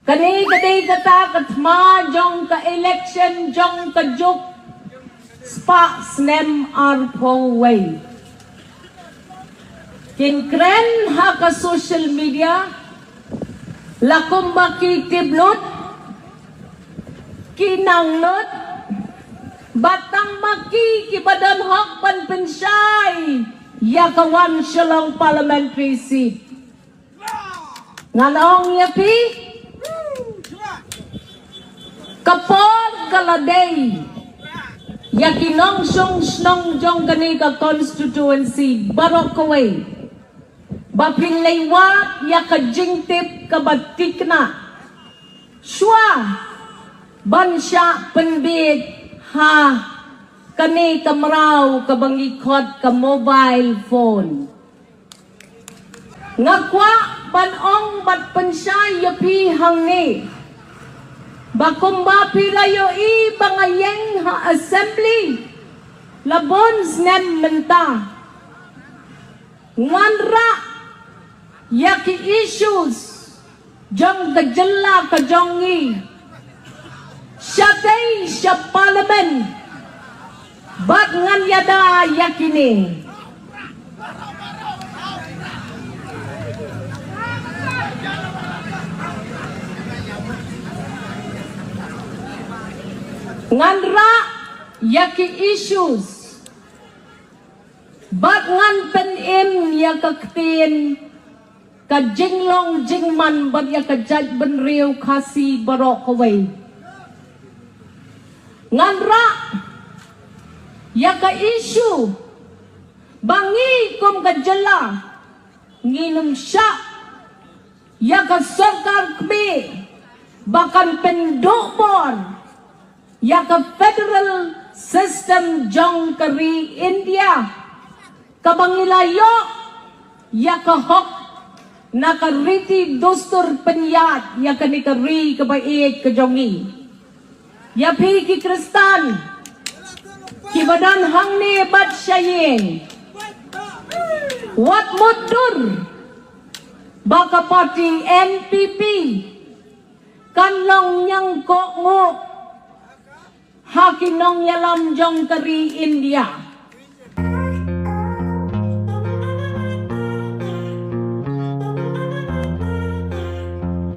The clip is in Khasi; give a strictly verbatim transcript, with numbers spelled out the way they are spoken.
Kane ka dei kata ka thma jong ka election jong ka juk spah snem arphew wei. Kin kren ha ka social media la kumba ki tip lut, ki nang lut, ba tang ma ki kiba don hok ban pynshai ïa ka wan Shillong parliamentary seat. Ngan ong ïa phi, ka por ka la dei ïa ki nongshong shnong jong kane ka constituency baroh kawei ba phin leit wad ïa ka jingtip kaba thikna shuwa ban shah pynbeit ha kane ka mraw kaba ngi khot ka mobile phone. Nga kwah ban ong bad pynshai ïa phi hangne ba kumba phi la ïohi ba nga ïeng ha assembly la bun snem mynta, ngan rah ïa ki issues jong ka jylla ka jong ngi shatei sha parliament bad ngan ïada ïa kine. Ngan rah ïa ki issues bad ngan pynim ïa ka ktien ka jinglong jingman bad ïa ka jaitbynriew Khasi baroh kawei. Ngan rah ïa ka issue ba ngi kum ka jylla ngin ym shah ïa ka sorkar kmie ba kan pynduh bor ïa ka federal system jong ka ri India kaba ngi la ïoh ïa ka hok na ka riti dustur pynïaid ïa kane ka ri kaba ïeit ka jong ngi. Ïa phi ki Khristan kiba don hangne bad sha ïing, wat mutdur ba ka party N P P kan long ñiangkohnguh ha ki nongïalam jong ka ri India.